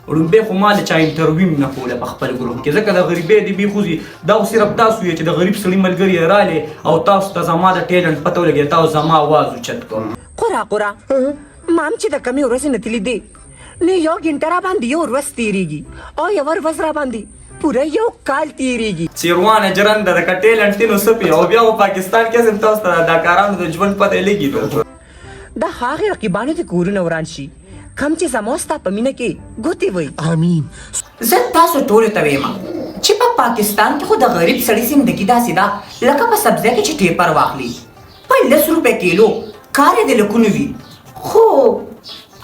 ړومبی خو ما له چا انټرویو هم نه کوله په خپل ګروپ کې، ځکه د غریبۍ دې بېخوځي. دا خو صرف تاسو یې چې د غریب سړي ملګري یې رالې او تاسو ته زما د ټیلنټ پته ولګېده، تاسو زما اواز اوچت کړ. قرا قرا ما هم چې د کمې ورځې نه تللي دی نو یو ګنټه را باندې یو ورځ تېرېږي او یوه ورځ را باندې پوره یو کال تېرېږي. څیروانه ژرنده ده، که ټیلنټ دی نو څه پې. او بیا په پاکستان کې هم تاسو ته د اداکارانو د ژوند پته لګي نو د هغې رقیبانو دې کورونه وران شي کوم چې زما ستا په مینه کې ګوتې وي. آمین. زه تاسو ټولو ته وایم چې په پاکستان کې خو د غریب سړي زندګي داسې ده لکه په سبزۍ کې چې ټیپر واخلي په 10 روپۍ کیلو، کار یې د لکونو وي خو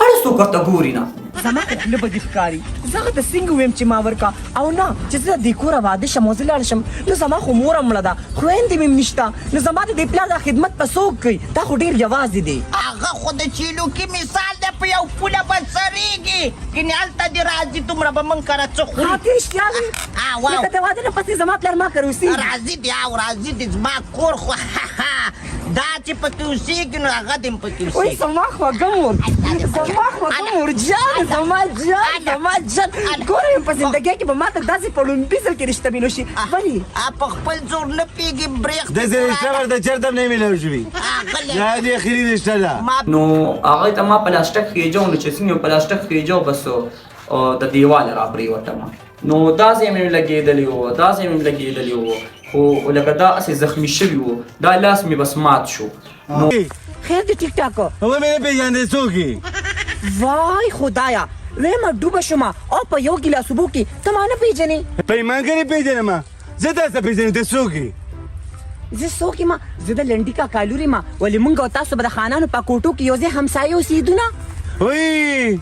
اړه څوک ورته ګوري نه. زما خو خوله بدې ښکاري، زه هغه ته څنګه ووایم چې ما ورکه او نه چې زه د دې کوره واده شم او زه لاړه شم نو زما خو مور هم مړه ده، خویندې مې هم نشته، نو زما د دې پلار دا خدمت به څوک کوي؟ دا خو ډېر یوازې دی. هغه خو د چیلوکي مثال دی، په یو پوله به څرېږي، ګنې هلته دې راځي دومره به موږ کره څه خوري. ها ته رښتیا وایې؟ لکه د واده نه پسې زما پلار ما کره اوسېږي. راځي دې او راځي دې، زما کور خو دا چې پکې اوسېږي نو هغه دې هم پکې وای اوسېږي. زما خوږه مور، زما خوږه مور جان، زما جان، زما جان، ګوره یم په زندګۍ کې به ما ته داسې په لومبي ځل کې رشته ملو شي. ولې په خپل زور نه پیږي برېښ داسې رشته ورته چېرته هم نه میلاو شوي، دا دې اخري رشته ده. نو هغه ته ما پلاستک خېجو، نو چې څنګه پلاستک خېجو بس د دیواله را پرېوتم، نو دا ځای مې لګېدلی و، دا ځای مې لګېدلی و، خو لکه دا هسې زخمي شوي و، دا لاس مې بس مات شو. نو خیر دی ټیک ټاک ومې نه پېژندې څوک یې؟ وای خدایا، ویمه ډوبه شومه او په یو ګیلاس اوبو کې ته ما نه پېژنې؟ په ایمان کې نه پېژنم، زه تا څه پېژنم، ته څوک یې؟ زه څوک یم؟ زه د لنډي کاکا لور یم. ولې مونږ او تاسو به د خانانو په کوټو کې یو ځای همسایه اوسېدو نه؟ وی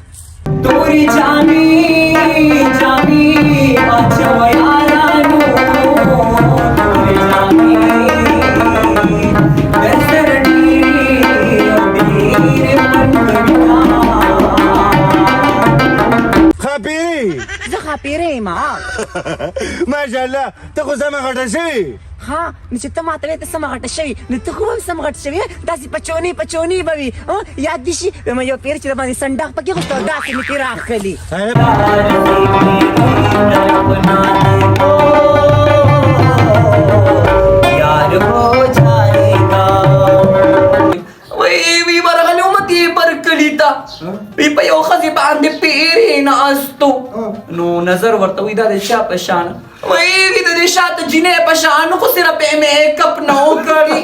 تورې جامې جامې اچوه یارانو، تورې جامې درسره ډېرې او ډېرې خوند کوي. ښاپېرې؟ زه ښاپېرې یم. ماشاءالله، ته خو سمه غټه شوې. ها نو چې ته ماته وایې ته سمه غټه شوې، نو ته خو هم سم غټ شوې، داسې پچونې پچونې به وي. یاد دې شي وایم یو پېر چې د باندې سنډاق پکې غوښته او داسې مې ترې راکښلي. وی وی ورغلی وم دې بر کلي ته، وی په یو ښځې باندې پیرې ناست و، نو نظر ورته وی دا د چا په شان؟ وی وی د دې شاته جینۍ په شان، خو صرف یې میک اپ نه و کړی.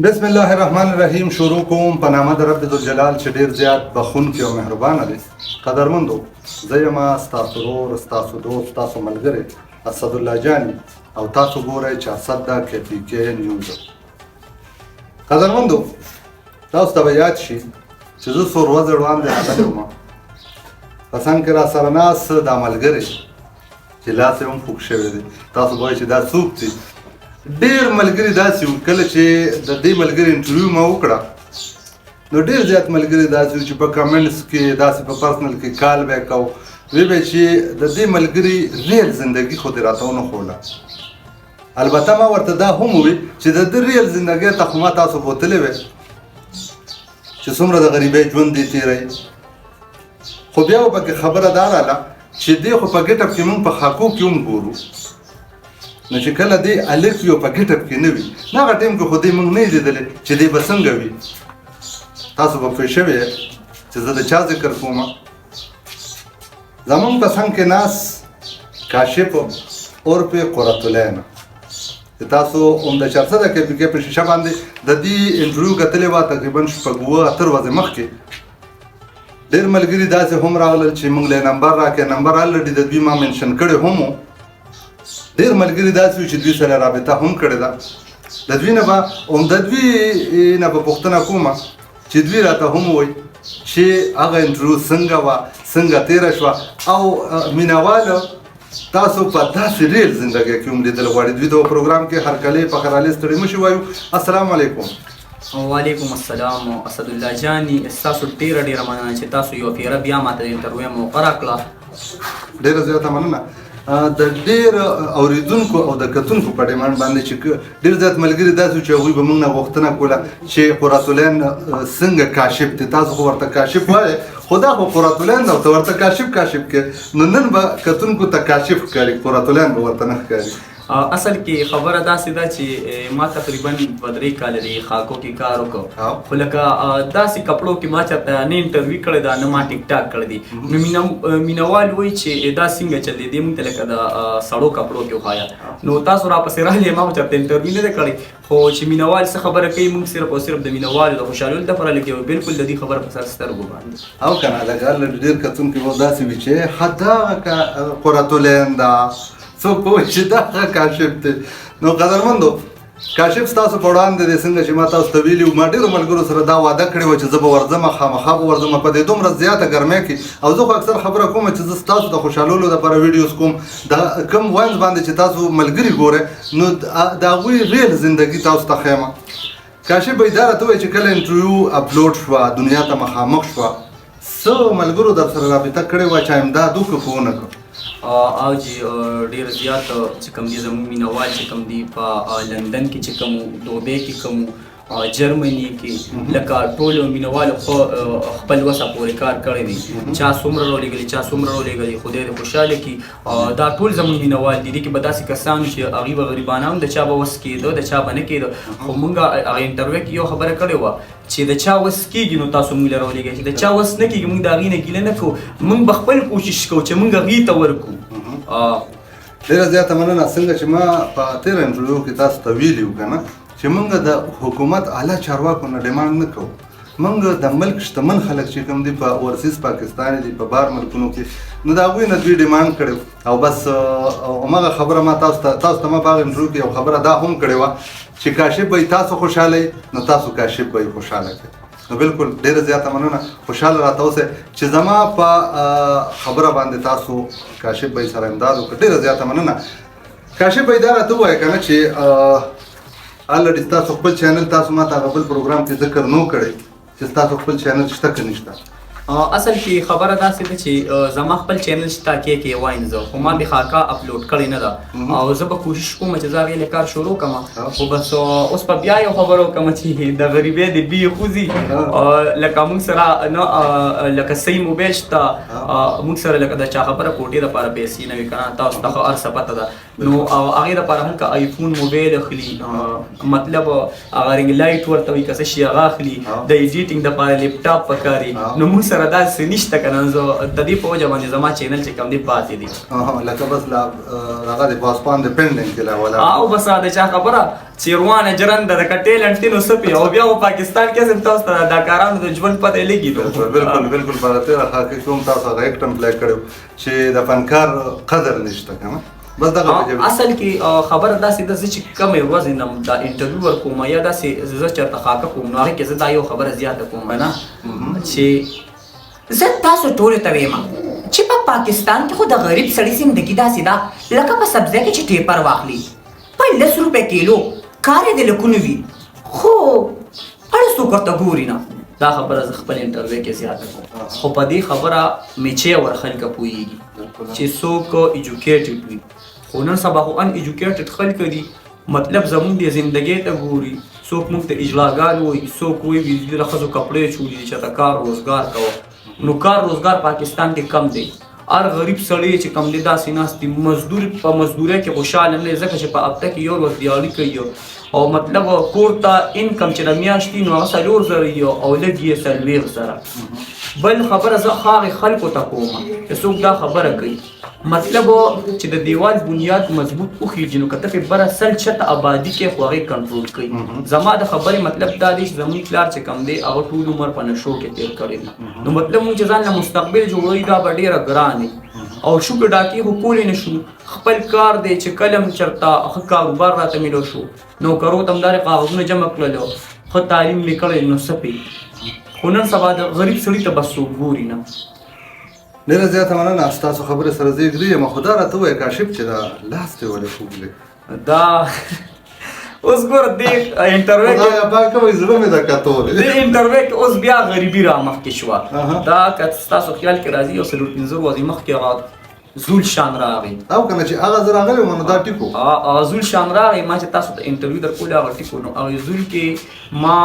بسم الله الرحمن الرحیم. شروع کوم په نامه د رب ذوالجلال چې ډیر زیات بخښونکی او مهربانه دی. قدرمندو، زه یم ستاسو ورور، ستاسو دوست، ستاسو ملګری اسدالله جاني او تاسو ګورئ چې اسد د کې پی کې نیوز. قدرمندو، تاسو ته به یاد شي چې زه څو ورځې وړاندې راغلی وم، په څنګ کې را سره ناست دا ملګری چې لاس یې هم خوږ شوی دی، تاسو به وایئ چې دا څوک دی؟ ډېر ملګري داسې وو، کله چې د دې ملګري انټرویو ما وکړه نو ډېر زیات ملګري داسې وو چې په کمنټس کې داسې په پرسنل کې کال به یې کوو، وی به چې د دې ملګري ریل زندګي خو دې راته ونه ښوله. البته ما ورته دا هم وویل چې د ده ریل زندګۍ ته خو ما تاسو بوتلې وی چې څومره د غریبۍ ژوند دی تېروي، خو بیا به پکې خبره دا راله چې دی خو په ګټپ کې مونږ په خاکو کې هم ګورو، نو چې کله دی هلک وي او په ګټپ کې نه وي نو هغه ټایم کې خو دی مونږ نه لیدلی چې دی به څنګه وي. تاسو به پوه شوی چې زه د چا ذکر کوم. زمونږ په څنګ کې ناست کاشف عرف قرة العین چې تاسو هم د چارسده کې پی کې په شیشه باندې د دې انټرویو کتلې وه تقریبا شپږ اووه اته ورځې مخکې. ډېر ملګري داسې هم راغلل چې موږ له نمبر راکړې، نمبر الریډي د دوی ما منشن کړی هم و. ډېر ملګري داسې وو چې دوی سره رابطه هم کړې ده، د دوی نه به هم د دوی نه به پوښتنه کوم چې دوی راته هم ووایي چې هغه انټرویو څنګه وه، څنګه تېره شوه او مینهوال تاسو په داسې ریل زندګۍ کې هم لیدل غواړي. دوی ته په پروګرام کې هرکلی په خیرالې ستړي مه شي وایو. السلام علیکم. وعلیکم السلام اسدالله جاني، ستاسو ډېره ډېره مننه چې تاسو یو پیره بیا ماته د انټرویو موقع راکړه. ډېره زیاته مننه. د ډېر اورېدونکو او د کتونکو په ډیمانډ باندې چې ډېر زیات ملګري داسې چې هغوی به موږ نه غوښتنه کوله چې قراتلین څنګه کاشف دی. تاسو خو ورته کاشف وایې، خو دا خو قراتلین ده او ته ورته کاشف کاشف کې، نو نن به کتونکو ته کاشف ښکاري، قراتلین به ورته نه ښکاري. اصل کې خبره داسې ده چې ما تقریبا 2-3 کاله د خاکو کې کار وکړ، خو لکه داسې کپړو کې ما چېرته نه انټرویو کړې ده، نه ما ټیک ټاک کړی دی. نو مینوال وایي چې دا څنګه چل دی، دی موږ ته لکه د سړو کپړو کې وښایه. نو تاسو راپسې راغلي، ما خو چېرته انټرویو نه ده کړې، خو چې مینوال څه خبره کوي موږ صرف او صرف د مینوالو د خوشحالولو دپاره لګي، بالکل د دې خبره په سر سترګو باندې. او که نه لکه ډېر کتونکي به داسې وي چې حدا قراتلین ده، څوک به وایي چې دا کاشف دی. نو قدرمندو، کاشف ستاسو په وړاندې دی. څنګه چې ما تاسو ته ویلي وو، ما ډېرو ملګرو سره دا وعده کړې وه چې زه به ورځم، خامخا به ورځم په دې دومره زیاته ګرمۍ کې. او زه خو اکثر خبره کوم چې زه ستاسو د خوشحالولو دپاره ویډیوز کوم، د کوم واینز باندې چې تاسو ملګري ګورئ نو د هغوی ریل زندګي تاسو ته ښیم. کاشف به دا راته ووایي چې کله انټرویو اپلوډ شوه، دنیا ته مخامخ شوه، څه ملګرو در سره رابطه کړې وه چې امداد وکړو که ونه کړو؟ او جی، ډېر زیات چې کوم دي زموږ مینوال چې کوم دي په لندن کې چې کوم، دوبۍ کې کوم، جرمني کې، لکه ټولو مینوالو خپل وسه پورې کار کړی دی. چا څومره راولېږلي، چا څومره راولېږلي، خدای دې خوشحاله کړي. دا ټول زموږ مینوال دي. دې کې به داسې کسان چې هغوی به غریبانه هم د چا به وس کېده، د چا به نه کېده. خو موږ هغه انټرویو کې یو خبره کړې وه چې د چا وس کېږي نو تاسو موږ له راولېږئ، چې د چا وس نه کېږي موږ د هغې نه ګیله نه کوو، موږ به خپل کوشش کوو چې موږ هغې ته ورکړو. ډېره زیاته مننه. څنګه چې ما په تېره انټرویو کې تاسو ته ویلي وو که نه چې موږ د حکومت اعلی چارواکو نه ډیمانډ نه کوو، موږ د ملک شتمن خلک چې کوم دي په اورسیز پاکستان دي، په بار ملکونو کې، نو د هغوی نه دوی ډیمانډ کړی. او بس هماغه خبره ما تاسو ته ما په هغه انټرویو کې یو خبره دا هم کړې وه چې کاشف به تاسو خوشحاله یئ نو تاسو کاشف به خوشحاله کړئ. نو بالکل ډېره زیاته مننه، خوشحاله راته اوسئ چې زما په خبره باندې تاسو کاشف بھائی سره امداد وکړ. ډېره زیاته مننه. کاشف بھائی دا راته ووایه که نه چې الریډي ستاسو خپل چینل، تاسو ما ته هغه بل پروګرام کې ذکر نو کړی چې ستاسو خپل چینل شته که نشته؟ اصل کې خبره داسې ده چې زما خپل چینل شته کې کې واین زه، خو ما بې خاکه اپلوډ کړې نه ده، او زه به کوشش کوم چې زه هغې له کار شروع کړم. خو بس اوس به بیا یو خبره وکړم چې د غریبۍ د بې خوځي، لکه موږ سره نه، لکه صحیح موبایل شته، موږ سره لکه د چا خبره کوټې دپاره پیسې نه وي که نه، تاسو ته خو هر څه پته ده. نو هغې دپاره هم که آیفون موبایل اخلي، مطلب هغه رنګ لایټ ورته وي که څه شي هغه اخلي، د ایډیټینګ دپاره لپټاپ پکاري، نو موږ سره داسې نشته که نه. زه د دې په وجه باندې زما چینل چې کوم دی پاتې دی. لکه بس لا هغه د پاسپان د پینډینګ کې لا ولاړ. او بس د چا خبره چې روانه ژرنده ده که ټیلنټ دی نو څه پې، او بیا په پاکستان کې هم تاسو ته د اداکارانو د ژوند پته لګي. نو بالکل بالکل په تېره خاکه کې هم تاسو هغه ایکټم پلی کړی چې د فنکار قدر نشته که نه، بس دغه وجه. اصل کې خبره داسې ده، زه چې کومې ورځې نه دا انټرویو ورکوم یا داسې زه چېرته خاکه کوم، نو هغې کې زه دا یو خبره زیاته کوم که نه چې زه تاسو ټولو ته وایم چې په پاکستان کې خو د غریب سړي زندګي داسې ده لکه په سبزۍ کې چې ټیپر واخلي، په 10 روپۍ کیلو کار یې د لکونو وي، خو اړه څوک ورته ګوري نه. دا خبره زه خپل انټرویو کې زیاته کوم، خو په دې خبره مې چې ور خلک پوهېږي چې څوک ایجوکیټډ وي، خو نن سبا خو ان ایجوکیټډ خلک دي، مطلب زموږ دې زندګۍ ته ګوري، څوک موږ ته اجلاګان وایي، څوک وایي ویزې د ښځو کپړې چولي دي چې ته کار روزګار کوه. نو کار روزګار پاکستان کې کم دی، هر غریب سړی چې کم دی داسې ناست دی، مزدور په مزدورۍ کې خوشحاله نه دی، ځکه چې په هفته کې یو ورځ دیاړي کوي، او مطلب کور ته انکم چې د میاشتې نو هغه 4000 یې او لږ یې 40,000. بل خبره زه هغې خلکو ته کوم چې څوک دا خبره کوي، مطلب چې د دیوال بنیاد مضبوط وخیږي نو که ته پرې بره 100 چته آبادي کې خو هغې کنټرول کوي. زما د خبرې مطلب دا دی چې زموږ پلار چې کوم دی هغه ټول عمر په نشو کې تېر کړی دی، نو مطلب موږ چې ځان له مستقبل جوړوي دا به ډېره ګران وي، او شوکې ډاکې خو کولی نه شو. خپل کار دی چې کله هم چېرته ښه کاروبار راته میلو شو، نوکرو ته هم داسې کاغذونه جمع کړل، ښه تعلیم مې کړی نو څه پې. خو نن سبا د غریب سړي ته بس څوک ګوري نه. ډېره زیاته مننه، ستاسو خبرې سره زه اګري یم. خو دا راته ووایه کاشف چې دا لاس دې ولې خوږ دی؟ دا اوس ګوره دې انټرویو کې خدایه پاکه وایي زړه مې د کتو دی. دې انټرویو کې اوس بیا غریبي را مخکې شوه. دا که ستاسو خیال کې راځي یو 4-5 ورځې مخکې هغه زول شان راغی. او کنه چې هغه زه راغلی وم نو دا ټیک و. زول شان راغی، ما چې تاسو ته انټرویو درکوله هغه ټیک و. نو هغه زول کې ما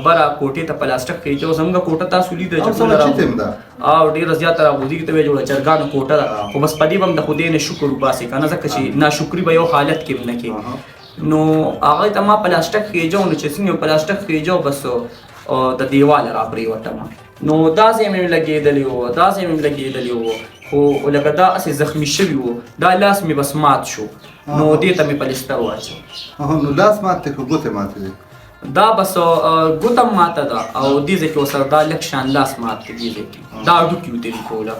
بره کوټې ته پلاستیک خېجو، زموږ کوټه تاسو لیده چې ټوله ده او ډېره زیاته راغوځېږي، ته به جوړه چرګانو کوټه ده. خو بس په دې به هم د خدای نه شکر وباسې که نه، ځکه چې ناشکري به یو حالت کې هم نه کې. نو هغه ته ما پلاستیک خېجو، نو چې څنګه پلاستیک خېجو بس د دیواله را پرېوتم. نو دا ځای مې لګېدلی و، دا ځای مې لګېدلی و، خو لکه دا هسې زخمي شوي و، دا لاس مې بس مات شو. نو دې ته مې پلستر واچو. نو لاس مات دی که ګوتې ماتې دي؟ دا بس ګوته هم ماته ده او دې ځای کې ورسره دا لږ شان لاس مات دی، دې ځای کې دا هډوکي وتلي ټوله.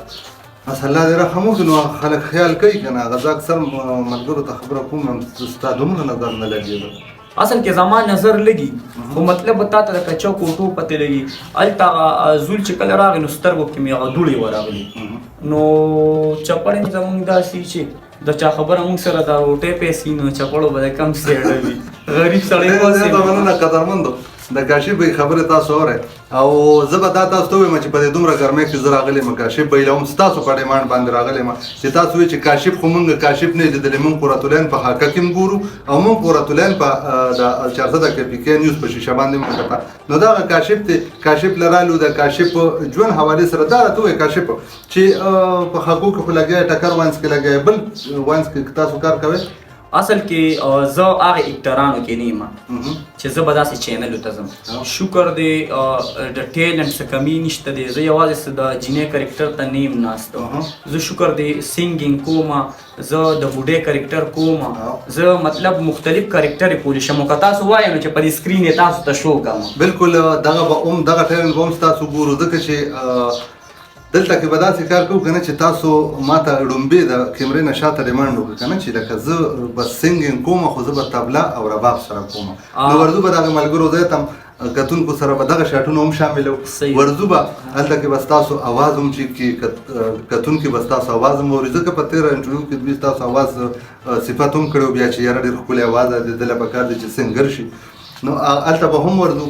بس الله دې رحم وکړي. نو هغه خلک خیال کوي که نه؟ هغه زه اکثر ملګرو ته خبره کوم، ستا دومره نظر نه لګېده. اصل کې زما نظر لګي، خو مطلب تا ته د کچو کوټو پته لګي. هلته هغه زول چې کله راغی نو سترګو کې مې هغه دوړې ورغلې. نو چپړې زمونږ داسې چې د چا خبره مونږ سره د روټۍ پیسې، نو چپړو به د کم سیړه وي، غریب سړی. ډېره مننه قدرمندو، د کاشف بھائی خبرې تاسو اورئ. او زه به دا تاسو ته ووایم چې په دې دومره ګرمۍ کې زه راغلی یم، کاشف بھائی له هم ستاسو په ډیمانډ باندې راغلی یم چې تاسو وایئ چې کاشف خو مونږ کاشف نه لیدلی، مونږ قرتالعین په خاکه کې هم ګورو او مونږ قرتالعین په د چارسده کې پي کې نیوز په شیشه باندې هم کته. نو دغه کاشف دی، کاشف له رالو د کاشف ژوند حوالې سره دا راته ووایي کاشف چې په خاکو کې خو لګیا، ټکر وانس کې لګیا، بل وانس کې تاسو کار کوئ؟ اصل کې زه هغه اکټرانو کې نه یم چې زه به داسې چینلو ته ځم. شکر دی د ټیلنټ څه کمی نشته دی، زه یوازې څه د جینۍ کرکټر ته نه یم ناست. زه شکر دی سینګینګ کوم، زه د بوډۍ کرکټر کوم، زه مطلب مختلف کرکټر کولی شم. که تاسو وایئ نو چې په دې سکرین یې تاسو ته شو کوم. بالکل دغه به هم دغه ټیلنټ به هم ستاسو ګورو، ځکه چې دلته کې به داسې کار کوو که نه چې تاسو ما ته ړومبې د کیمرې نه شاته ډیمانډ وکړه که نه چې لکه زه به سینګینګ کوم خو زه به تبله او رباب سره کوم. نو ورځو به دغه ملګرو ځای ته کتونکو سره به دغه شاټونه هم شاملو، ورځو به هلته کې به ستاسو اواز هم چې کتونکي به ستاسو اواز هم اوري، ځکه په تېره انټرویو کې دوی ستاسو اواز صفت هم کړی و بیا چې یاره ډېر ښکلی اواز دی، ده له پکار دی چې سنګر شي. نو هلته به هم ورځو.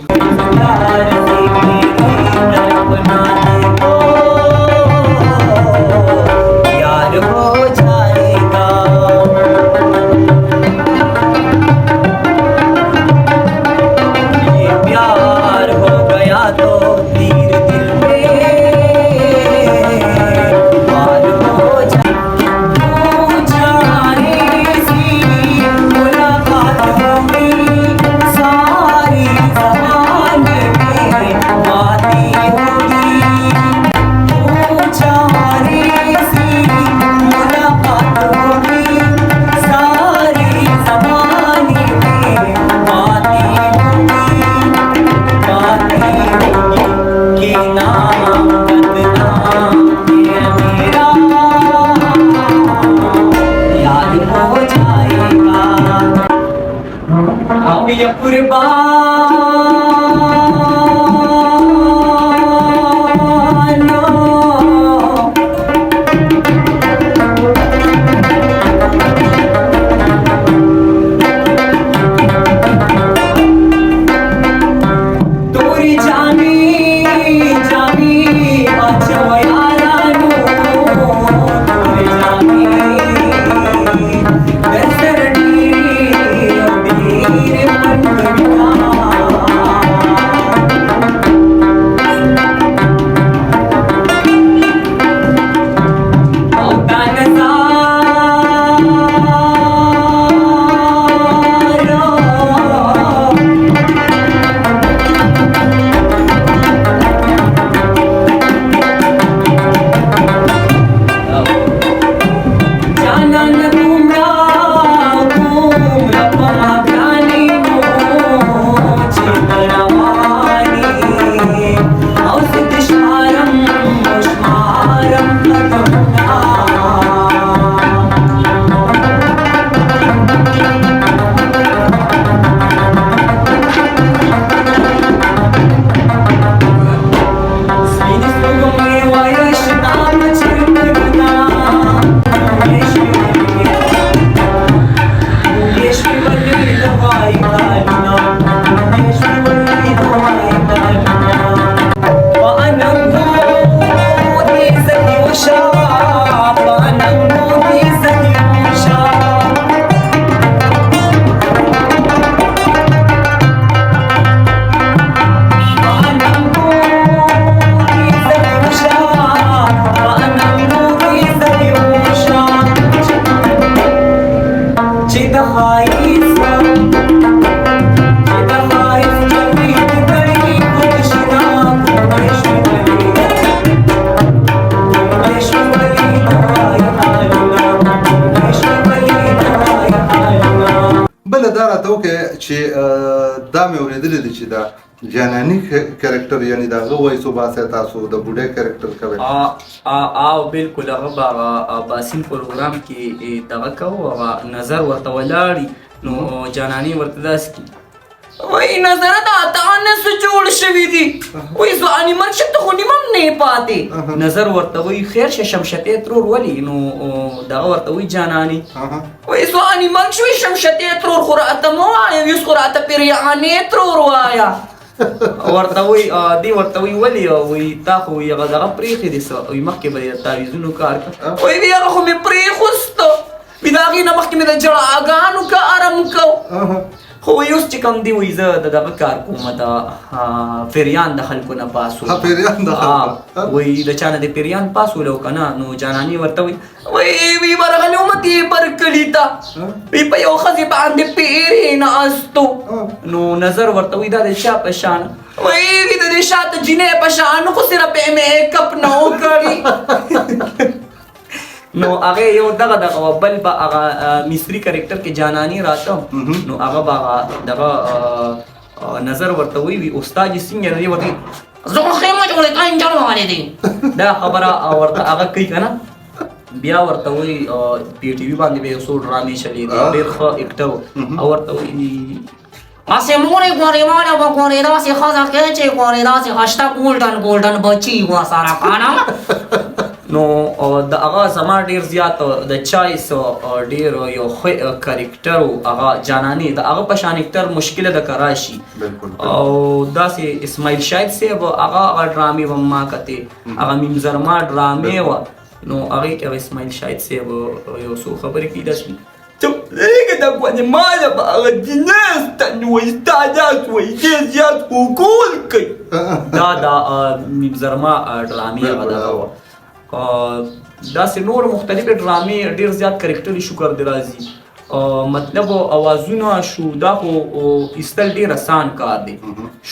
Thank you. دا مې اورېدلي دي چې دا جاناني کرکټر، یعنی د هغه وایس وباسئ، تاسو د بوډۍ کرکټر کوئ. او بالکل، هغه به هغه باسین پروګرام کې دغه کوو، هغه نظر ورته ولاړي، نو جاناني ورته داسې کړي، وایي نظر دا تا نه څه جوړ شوي دي، وایي ځواني مرګ شه، ته خو نیمه هم نه یې پاتې. نظر ورته وایي خیر شه شمشتې ترور ولې؟ نو دغه ورته وایي جاناني، وایي ځواني مرګ شوې شمشتې ترور خو راته مه وایه، اوس خو راته پیریانې ترور وایه. ورته وایي دی ورته وایي ولې؟ وایي تا خو وایي هغه دغه پرېښې دي څه، وایي مخکې به یې تعویذونو کار کړ، وایي وی هغه خو مې پرېښوسته، وایي د هغې نه مخکې مې د جړاګانو کار هم کو، خو وایي اوس چې کوم دی وایي زه د دغه کار کوم، د پیریان د خلکو نه پاسو. پیریان د خلکو، وایي د چا نه د پیریان پاسولو که نه. نو جاناني ورته وایي، وایي وی ورغلی وم تیبر کلي ته، وی په یو ښځې باندې پیرې ناستو. نو نظر ورته وایي دا د چا په شان؟ وایي وی د دې شاته جینۍ په شان، خو صرف یې میک اپ نه و کړی. نو هغه یو دغه دغه بل به هغه مصري کرکټر کې جاناني راته، نو هغه به دغه نظر ورته وی وی استاد یې څنګه دی؟ ورته زه خو خیمه جوړې تا انجن والې دی. دا خبره ورته هغه کوي که نه، بیا ورته وایي پي ټي وي باندې به یو څو ډرامې چلېدې، ډېر ښه اکټر، او ورته وایي هسې مورې ګورې ماله به ګورې داسې ښځه کې چې ګورې داسې خشته ګولډن ګولډن بچي ورسره که نه. نو د هغه زما ډېر زیات د چایس ډېر یو ښه کرکټر و هغه جاناني، د هغه په شان اکټر مشکله ده که راشي. او داسې اسماعیل شاهد صاحب هغه هغه ډرامې به ما کتې، هغه میم زرما ډرامې وه، نو هغې کې هغه اسماعیل شاهد صاحب یو څو خبرې کوي داسې، لږه د ګوانیماله به هغه جنس ته وایي ستا داس وایي ډېر زیات کوکول کوي. دا د میم زرما ډرامې هغه دغه وه. داسې نور مختلفې ډرامې ډېر زیات کرکټر شکر دی راځي. مطلب اوازونه شو دا خو ایستل ډېر اسان کار دی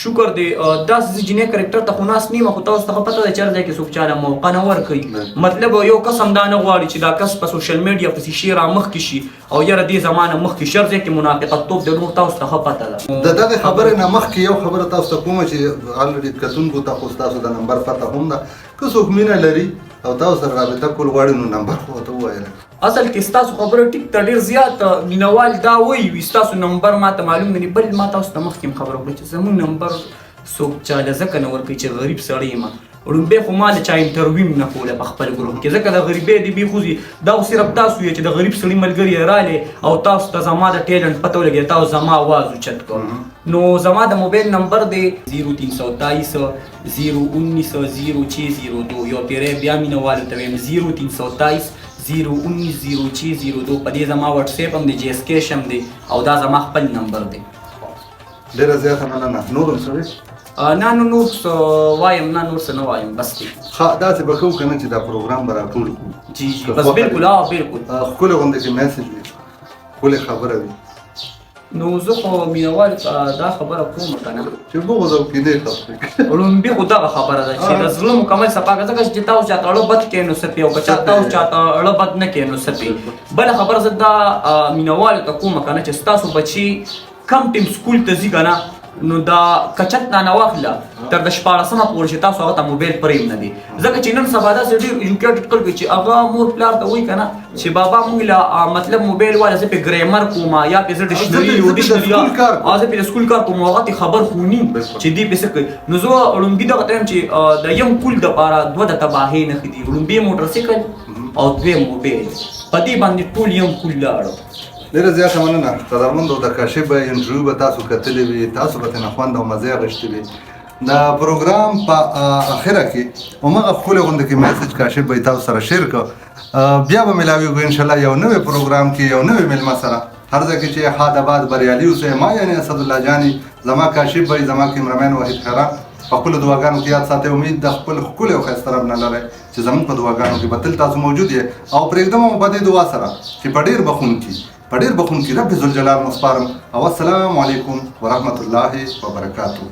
شکر دی. داسې زه جینۍ کرکټر ته خو ناست نه یم، خو تاسو ته خو پته ده چې هر ځای کې څوک چا له موقع نه ورکوي. مطلب یو کس هم دا نه غواړي چې دا کس په سوشل میډیا پسې شی رامخکې شي او یاره دې زمانه مخکې شي، هر ځای کې منافقتوب دی، نور تاسو ته ښه پته ده. د دغې خبرې نه مخکې یو خبره تاسو ته کومه چې الریډي کتونکو ته خو ستاسو د نمبر پته هم ده، که څوک مینه لري او تاسو سره رابطه کول غواړي نو نمبر خو ورته ووایه. اصل کې ستاسو خبره ټیک ته، ډېر زیات مینوال دا وایي وي ستاسو نمبر ما ته معلوم نه دی. بل ما تاسو ته مخکې هم خبره وکړه چې زموږ نمبر څوک چا له ځکه نه ورکوي چې غریب سړی یم. ړومبی خو ما له چا انټرویو هم نه کوله په خپل ګروپ کې، ځکه د غریبۍ دې بېخوځي. دا خو صرف تاسو یې چې د غریب سړي ملګري یې رالی او تاسو ته زما د ټیلنټ پته ولګېده، تاسو زما اواز اوچت کړ. نو زما د موبایل نمبر دی 0323 019 0602. یو پیری بیا مینه والو ته وایم 0323 019 0602. په دې زما واټساپ هم دی، جیس کیش هم دی، او دا زما خپل نمبر دی. ډېره زیاته مننه. نور هم څه وي؟ نه نو نور څه وایم نه، نور څه نه وایم، بس دی. ښه داسې به کوو که نه چې دا پروګرام به راټول کړو. جی جی بس بالکل، بالکل. ښکلې غوندې چې میسج وي، ښکلې خبره وي. نو زه خو مینوالو ته دا خبره کوم که نه چې بغض او کینې ختمې کړي. ړومبي خو دغه خبره ده چې د زړه مکمل صفا کړه، ځکه چې تاسو چاته اړه بد کړئ نو څه پې، او که چا تاسو چاته اړه بد نه کړئ نو څه پې. بله خبره زه دا مینوالو ته کوم که نه چې ستاسو بچي کم ټیم سکول ته ځي که نه، نو دا کچت نه نه واخله تر د 16مه پورې چې تاسو هغه ته موبایل پرېم نه دی، ځکه چې نن سبا داسې ډېر ایجوکیټډ خلک چې هغه مور پلار ته وایي که نه چې بابا مونږ له مطلب موبایل واله زه پې ګرامر کوم یا پې زه ډکشنري یو ډکشنري زه پې د سکول کار کوم، هغه ته خبر خو نیم چې دی پې څه کوي. نو زه ړومبي دغه ته وایم چې د یم کول دپاره دوه د تباهۍ نښې دي، ړومبی موټرسایکل او دویم موبایل، په دې باندې ټول یم کول لاړو. ډېره زیاته مننه قدرمندو. د کاشف انټرویو به تاسو کتلې وي، تاسو به ترې خوند او مزه اخیستې وي. د پروګرام په اخره کې هماغه ښکلې غوندې کې میسج کاشف به تاسو سره شیر کړ. بیا به ملاویږو انشاءالله یو نوی پروګرام کې یو نوی مېلمه سره. هر ځای کې چې ښاد آباد بریالي اوسئ. ما یعنې اسدالله جاني، زما کاشف بھائی، زما کیمرمین وحید خیران، په خپلو دعاګانو کې یاد ساتئ. امید د خپل ښکلي او ښایسته رب نه لرئ چې زموږ په دعاګانو کې به تل تاسو موجود یئ، او پرېږدم مو په دې دعا سره چې په ډېر بخښونکي په ډېر بخښونکي رب ذوالجلال مو سپارم، او السلام علیکم ورحمت الله وبرکاته.